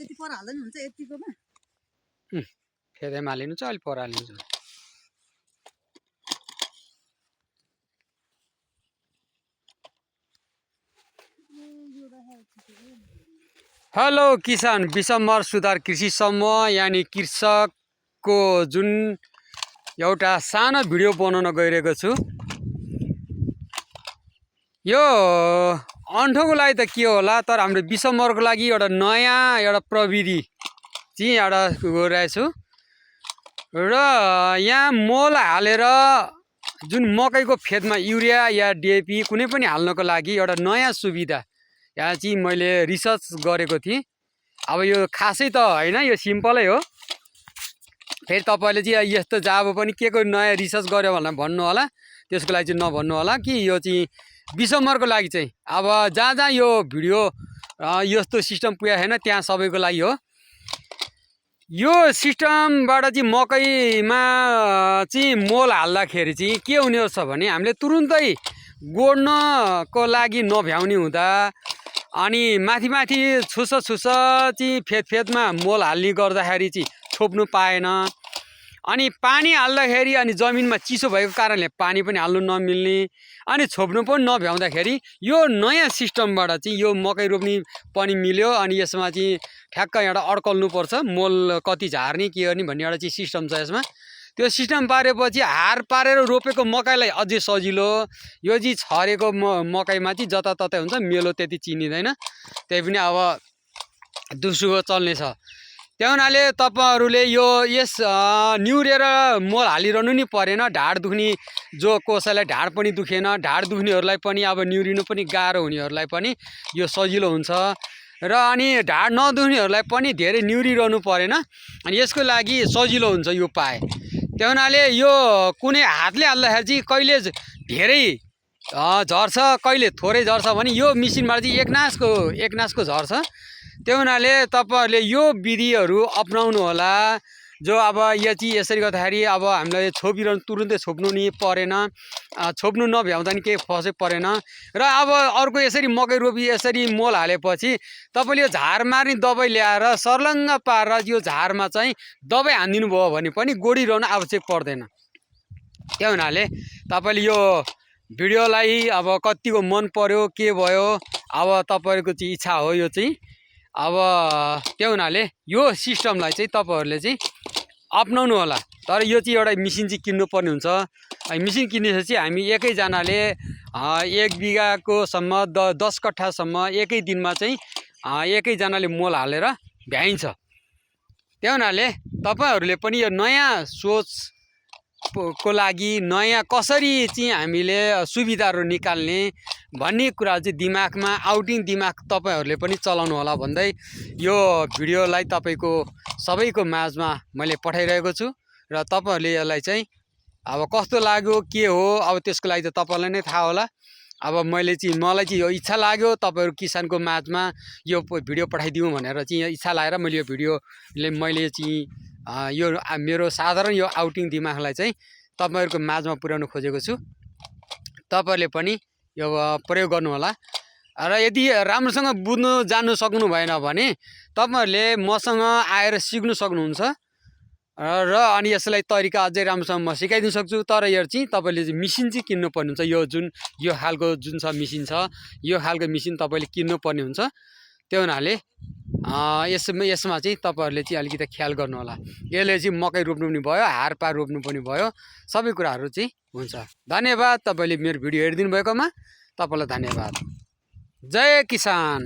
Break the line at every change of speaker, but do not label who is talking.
यति पर हाल्दा नि हुन्छ यतिकोमा
फेदैमा हालिनु छ अलि पर हालिनु छ हेलो किसान विषमर सुधार कृषि समूह यानी कृषकको जुन एउटा सानो भिडियो बनाउन गइरहेको छु यो अन्ठोको लागि त के होला तर हाम्रो विषमरको लागि एउटा नयाँ एउटा प्रविधि चाहिँ एउटा गरिरहेछु र यहाँ मल हालेर जुन मकैको फेदमा युरिया या डिएपी कुनै पनि हाल्नको लागि एउटा नयाँ सुविधा यहाँ चाहिँ मैले रिसर्च गरेको थिएँ। अब यो खासै त हैन, यो सिम्पलै हो। फेरि तपाईले चाहिँ यस्तो जाबो पनि के को नयाँ रिसर्च गर्यो भनेर भन्नु होला, त्यसको लागि चाहिँ नभन्नु होला कि यो चाहिँ विषमरको लागि चाहिँ अब जहाँ जहाँ यो भिडियो यस्तो सिस्टम पुगेको छैन त्यहाँ सबैको लागि हो। यो सिस्टमबाट चाहिँ मकैमा चाहिँ मल हाल्दाखेरि चाहिँ के हुने छ भने हामीले तुरुन्तै गोड्नको लागि नभ्याउने हुँदा अनि माथि माथि छुस चाहिँ फेदमा मल हाल्ने गर्दाखेरि चाहिँ छोप्नु पाएन। अनि पानी हाल्दाखेरि अनि जमिनमा चिसो भएको कारणले पानी पनि हाल्नु नमिल्ने अनि छोप्नु पनि नभ्याउँदाखेरि यो नयाँ सिस्टमबाट चाहिँ यो मकै रोप्ने पनि मिल्यो। अनि यसमा चाहिँ ठ्याक्क एउटा अड्कल्नु पर्छ, मल कति झार्ने के गर्ने भन्ने एउटा चाहिँ सिस्टम छ यसमा। त्यो सिस्टम पारेपछि हार पारेर रोपेको मकैलाई अझै सजिलो। यो चाहिँ छरेको मकैमा चाहिँ जताततै हुन्छ, मेलो त्यति चिनिँदैन, त्यही पनि अब दुसुको चल्ने छ। त्यही हुनाले तपाईहरुले यो यस निउरेर मल हालिरहनु नि परेन। ढाड दुख्ने जो कसैलाई ढाड पनि दुखेन, ढाड दुख्नेहरूलाई पनि अब निउरिनु पनि गाह्रो हुनेहरूलाई पनि यो सजिलो हुन्छ र अनि ढाड नदुख्नेहरूलाई पनि धेरै निउरिरहनु परेन। अनि यसको लागि सजिलो हुन्छ यो पाए। त्यही हुनाले यो कुनै हातले हाल्दाखेरि चाहिँ कहिले धेरै झर्छ कहिले थोरै झर्छ भने यो मिसिनबाट चाहिँ एकनासको झर्छ। त्यही हुनाले तपाईहरुले यो विधिहरू अपनाउनु होला। जो अब यो चाहिँ यसरी गर्दाखेरि अब हामीलाई छोपिरहनु तुरुन्तै छोप्नु नि परेन, छोप्नु नभ्याउँदा नि केही फसै परेन। र अब अर्को यसरी मकै रोपी यसरी मल हालेपछि तपाईले यो झार मार्ने दबाई ल्याएर सर्लङ्ग पारेर यो झारमा चाहिँ दबाई हानिदिनु भयो भने पनि गोडिरहनु आवश्यक पर्दैन। त्यही हुनाले तपाईले यो भिडियोलाई अब कतिको मन पर्यो के भयो अब तपाईहरुको चाहिँ इच्छा हो यो चाहिँ। अब त्यही हुनाले यो सिस्टमलाई चाहिँ तपाईहरुले चाहिँ अपनाउनु होला। तर यो चाहिँ एउटा मिसिन चाहिँ किन्नु पर्ने हुन्छ। मिसिन किनेपछि हामी एकैजनाले 1 बिघाको सम्म 10 कट्ठासम्म एकै दिनमा चाहिँ एकैजनाले मल हालेर भ्याइन्छ। त्यही हुनाले तपाईहरुले पनि यो नयाँ सोच को लागि नयाँ कसरी चाहिँ हामीले सुविधाहरू निकाल्ने भन्ने कुरा चाहिँ दिमागमा आउटिङ दिमाग तपाईहरुले पनि चलाउनु होला भन्दै यो भिडियोलाई तपाईको सबैको माझमा मैले पठाइरहेको छु। र तपाईहरुले यसलाई चाहिँ अब कस्तो लाग्यो के हो अब त्यसको लागि त तपाईलाई नै थाहा होला। अब मलाई चाहिँ यो इच्छा लाग्यो तपाईहरु किसानको माझमा यो भिडियो पठाइदिउँ भनेर चाहिँ इच्छा लागेर मैले यो भिडियोले मैले चाहिँ यो मेरो साधारण यो आउटिङ दिमागलाई चाहिँ तपाईहरुको माझमा पुर्याउन खोजेको छु। तपाईहरुले पनि यो प्रयोग गर्नु होला। र यदि राम्रोसँग बुझ्नु जान्नु सक्नु भएन भने तपाईहरुले मसँग आएर सिक्नु सक्नुहुन्छ र अनि यसलाई तरिका अझै राम्रोसँग म सिकाइदिन सक्छु। तर यो चाहिँ तपाईले चाहिँ मिसिन चाहिँ किन्नु पर्ने हुन्छ। यो खालको जुन छ मिसिन छ यो खालको मिसिन तपाईले किन्नु पर्ने हुन्छ। त्यही हुनाले यसमा चाहिँ तपाईहरुले चाहिँ अलिकति ख्याल गर्नु होला। यसले चाहिँ मकै रोप्नु पनि भयो, हार पार रोप्नु पनि भयो, सबै कुराहरू चाहिँ हुन्छ। धन्यवाद तपाईले मेरो भिडियो हेरिदिनु भएकोमा। तपाईलाई धन्यवाद। जय किसान।